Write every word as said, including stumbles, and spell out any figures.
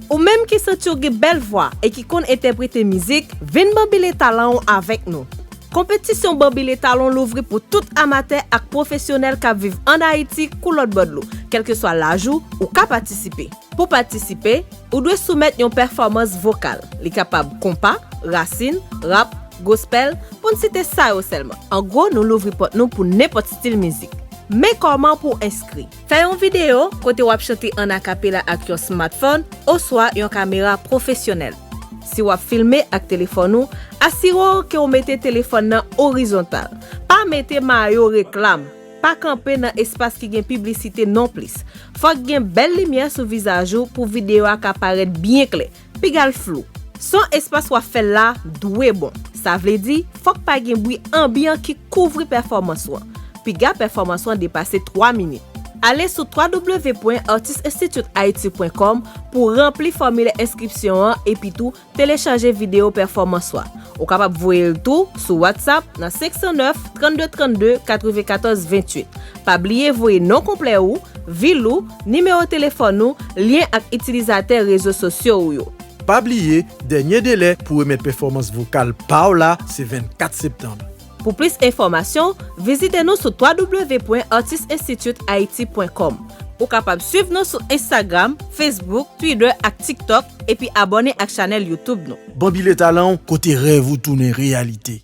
Ou menm ki santi w gen bèl vwa e ki konn entèprete mizik, vin banbile talan w avèk nou. Konpetisyon Banbile Talan w louvri pou tout amatè ak pwofesyonèl k ap viv ann Ayiti kou lòt bò dlo. Kèlkeswa laj ou, ou ka patisipe. Pou patisipe, ou dwe soumèt yon pèfòmans vokal. Li kapab konpa, rasin, rap, gospèl, pou n site sa yo sèlman. An gwo, nou louvri pòt nou pou nenpòt estil mizik. Men kòman pou w enskri. Fè yon videyo kote w ap chante ann akapela ak yon smartphone oswa yon kamera pwofesyonèl. Si w ap filme ak telefòn ou, asire w ke w mete telefòn nan orizontal. Pa mete mayo reklam. Pa kanpe nan espas ki gen piblisite nonplis. Fòk gen bèl limyè sou vizaj ou pou videyo a ka parèt byen klè. Piga l flou. Se yon espas w ap fè l la dwe bon. Sa vle di, fòk pa gen bri anbyan ki kouvri pèfòmans ou an. Piga pèfòmans ou an depase twa minit. Ale sou w w w pwen artist institute haiti pwen com pou w ranpli fòmilè enskripsyon an epi tou telechaje videyo pèfòmans ou a. Ou kapab voye l tou sou WhatsApp nan senk san nèf, trannde trannde, katrevenkatòz venntuit. Pa bliye voye non konplè ou, vil ou, nimewo telefòn ou, lyen ak itilizatè rezo sosyo ou yo. Pa bliye, dènye delè pou remèt pèfòmans vokal pa w la se vennkat septanm. Pou plis enfòmasyon, vizite nou sou w w w pwen artist institute haiti pwen com. Ou kapab swiv nou sou Instagram, Facebook, Twitter ak TikTok, epi abòne ak chanèl YouTube nou. Banbile Talan w, kote rèv ou tounen reyalite.